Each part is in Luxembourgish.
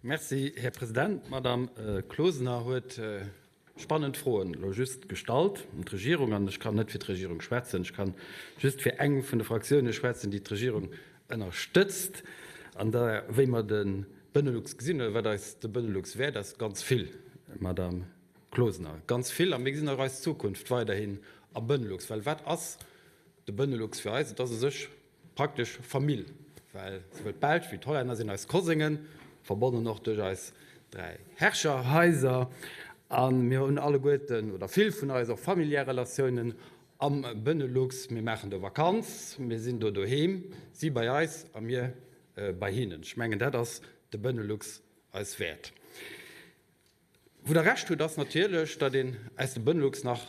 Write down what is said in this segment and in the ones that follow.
Merci, Här President. D'Madame Closener huet spannend Froen elo just gestallt un d'Regierung. An ech kann net fir d'Regierung schwätzen, ech kann just fir eng vun de Fraktiounen schwätzen, déi d'Regierung ënnerstëtzt. An da wéi mer de Benelux gesinn, oder wat eis de Benelux wäert ass, ganz vill, Madame Closener, ganz vill. A mir gesinn och eis Zukunft weiderhin am Benelux. Well wat ass de Benelux fir eis? Et ass u sech praktesch Famill, well souwuel d'Belsch wéi d'Hollänner sinn eis Kosengen, verbonnen och duerch eis 3 Herrscherhaiser. A mir hunn alleguerten, oder vill vun eis, och familiär Relatiounen am Benelux. Mir maachen do Vakanz, mir sinn do doheem, si bei eis a mir bei hinnen. Ech mengen, dat ass de Benelux eis wäert. Wou Der Recht hutt, ass natierlech, datt een aus dem Benelux nach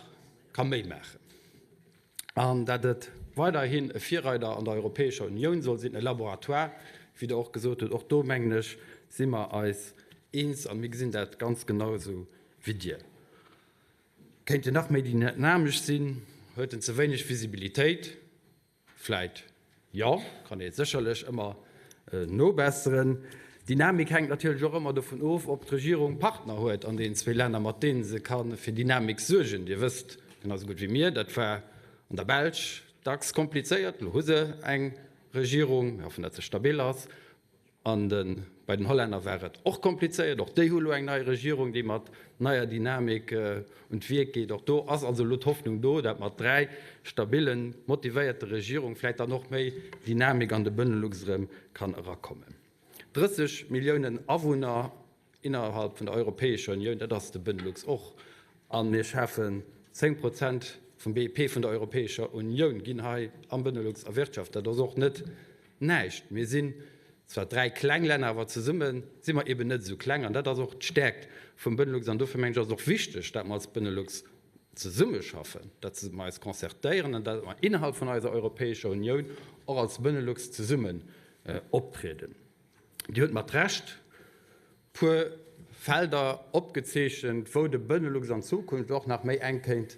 ka méi maachen an datt et weiderhin e Virreider an der Europäescher Unioun soll sinn, e Laboratoire, wéi Der och gesot hutt. Och do, mengen ech, si mer eis eens a mir gesinn dat ganz genau esou wéi Dir. Kéint en nach méi dynamesch sinn? Huet en ze wéineg Visibilitéit? Vläit jo, kann ee sécherlech ëmmer nobesseren. Dynamik hänkt natierlech och ëmmer dovun of, ob d'Regierung Partner huet an deenen zwee Länner, mat deene se ka fir Dynamik suergen. Dir wësst genau esou gutt wéi mir, dat war an der Belsch dacks komplizéiert. Elo hu se eng Regierung, mir hoffen, datt se stabil ass. An de bei den Hollänner war et och komplizéiert. Och déi hu lo eng nei Regierung, déi mat neier Dynamik un d'Wierk geet. Och do ass also elo d'Hoffnung do, dat mat 3 stabillen, motivéierte Regierung vläicht dann och méi Dynamik an de Benelux erëm kann erakommen. 30 Milliounen Awunner Innerhalb vun der Europäescher Unioun, dat ass de Benelux och, a mir schafen 10 Prozent vum BIP vun der Europäescher Unioun ginn hei am Benelux erwirtschaft. Dat ass och net näischt. Mir sinn zwar dräi kleng Länner, awer zesumme si mer eben net esou kleng. An dat ass och d'Stäerkt vum Benelux. An dofir mengen ech, ass et och wichteg, dat mer als Benelux zesummeschaffen, dat mer eis concertéieren an dat mer innerhalb vun eiser Europäescher Unioun och als Benelux zesummen optrieden. Dir hutt mat Recht puer Felder opgezeechent, wou de Benelux an Zukunft och nach méi enk kéint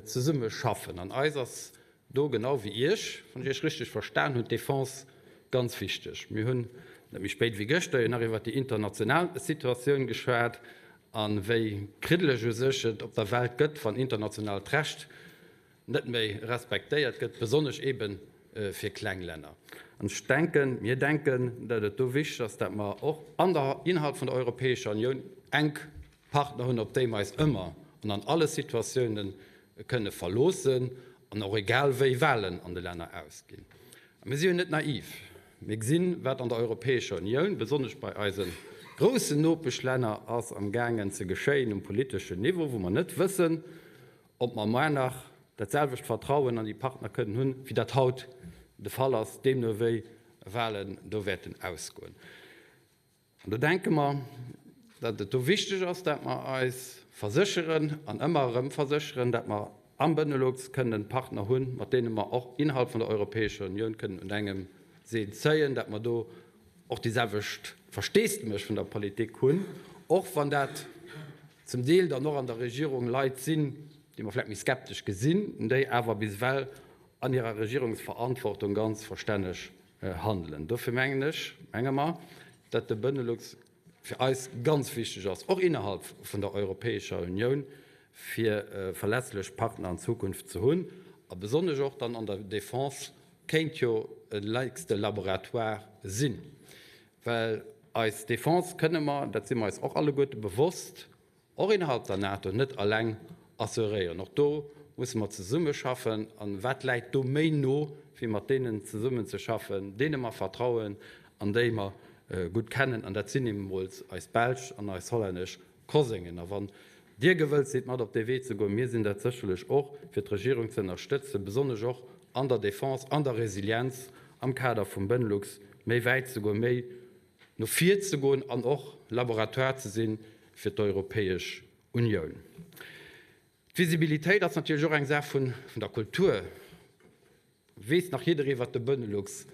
zesummeschaffen. An eis ass do, genau wéi Iech, wann ech Iech richteg verstan hunn, d'Defense ganz wichteg. Mir hunn net méi spéit wéi gëschter jo nach iwwert déi international Situatioun geschwat a wéi kriddeleg u sech et op der Welt gëtt, wann internationaalt Recht net méi respektéiert gëtt, besonnesch eebe fir kleng Länner. An ech denken, mir denken, datt et do wichteg ass, datt mer och an der, innerhalb vun der Europäescher Unioun enk Partner hunn, op déi mer eis ëmmer an an alle Situatiounen kënne verloossen, an och egal wéi Wahlen an de Länner ausginn. A mir si jo net naiv. Mir gesinn, wat an der Europäescher Unioun, besonnesch bei eise groussen Nopeschlänner ass amgaangen ze geschéien um politeschen Niveau, wou mer net wëssen, ob mer muar nach dat selwecht Vertrauen an déi Partner kënnen hunn, wéi dat haut de Fall ass, deemno wéi Wahlen do wäerten ausgoen. An do denke mer, datt et do wichteg ass, datt mer eis versécheren an ëmmer erëm versécheren, datt mer am Benelux kënnen Partner hunn, mat deene mer och innerhalb vun der Europäescher Unioun kënnen un engem Seel zéien, datt mer do och déi selwecht Versteesdemech vun der Politik hunn, och wann dat zum Deel dann och an der Regierung Leit sinn, déi mer vläicht méi skeptesch gesinn, déi awer bis ewell an hirer Regierungsverantwortung ganz verstänneg handelen. Dofir mengen ech, menge mer, datt de Benelux fir eis ganz wichteg ass, och innerhalb vun der Europäescher Unioun, fir verlässlech Partner an Zukunft ze hunn, a besonnesch och dann an der Défense kéint jo e nächste Laboratoire sinn, well eis Défense kënne mer, dat si mer eis och alleguerte bewosst, och innerhalb der NATO net alleng assuréieren. Och do musse mer zesummeschaffen. A wat läit do méi no, wéi mat deenen zesummenzeschaffen, deene mer vertrauen an déi mer gutt kennen? An dat sinn emools eis belsch an eis hollännesch Kosengen. A wann Dir gewëllt sidd, mat op dee Wee ze goen, mir sinn dat sécherlech och, fir d'Regierung ze ënnerstëtzen, besonnesch och an der Defense, an der Resilienz am Kader vum Benelux méi wäit ze goen, méi no vir ze goen an och Laboratoire ze si fir d'Europäesch Unioun. D'Visibilitéit ass natierlech och eng Saach vun der Kultur. Weess nach jidderee wat de Benelux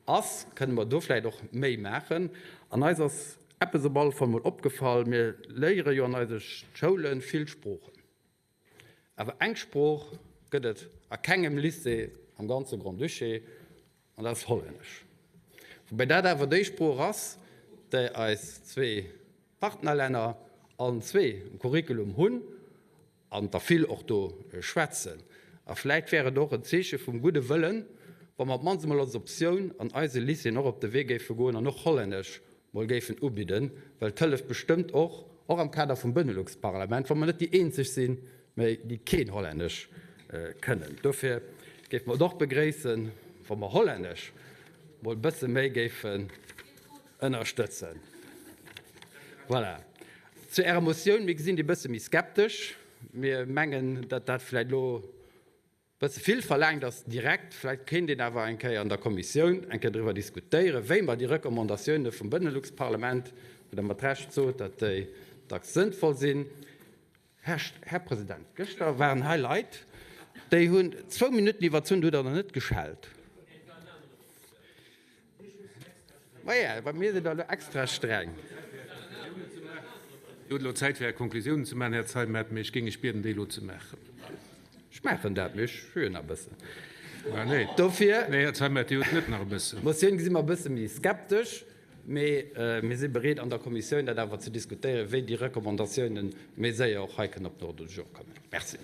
ass? Kënne mer do vläit och méi maachen? An eis ass eppes op alle Fall mol opgefall, Mir léiere jo an eise Schoule vill Sproochen, awer eng Sprooch gëtt et a kengem Lycée am ganze Grand-Duché, an dat ass Hollännesch. Woubäi dat awer déi Sprooch ass, déi eis zwee Partnerlänner allen zwee um Curriculum hunn an der vill och do schwätzen. A vläicht wär et och en Zeeche vum gudde Wëllen, wa mer op d'mannst emol als Optioun an eise Lycéeën och op de Wee géife goen an och Hollännesch mol géifen ubidden, well et hëlleft bestëmmt och, och am Kader vum Benelux-Parlament, wa mer net déi eenzeg sinn, méi, déi keen Hollännesch kënnen. Dofir géife mer et och begréissen, wa mer Hollännesch mol e bësse méi géifen ënnerstëtzen. Voilà. Zu Ärer Motioun, Mir gesinn déi e bësse méi skeptesch. Mir mengen, datt dat vläicht elo e bësse vill verlaangt ass direkt. Vläicht kéint een awer eng Kéier an der Kommissioun eng Kéier driwwer diskutéieren, wéi mer déi Recommandatioune vum Benelux-Parlament, wou Der mat Recht sot, datt déi dacks sënnvoll sinn, Här, Här President, gëschter waren hei Leit, déi hunn zwou Minutten iwwerzunn, do hutt Der nach net geschellt. Maja, bei mir sidd Der elo extra streng. Dir hutt elo Zäit, fir Är Konklusiounen ze maachen, Här Zeimet, mee ech géing Iech bieden, déi elo ze maachen. Ech maachen dat, mee ech hu jo nach e bëssen. Ah, nee. Dofir. Nee, Här Zeimet, Dir hutt net nach e bëssen. D'Motioun gesi mer e bësse méi skeptesch. Mee mir si bereet, an der Kommissioun dat awer ze diskutéieren, wéi déi Recommandatiounen méi séier och hei kënnen op den Ordre du jour kommen. Merci.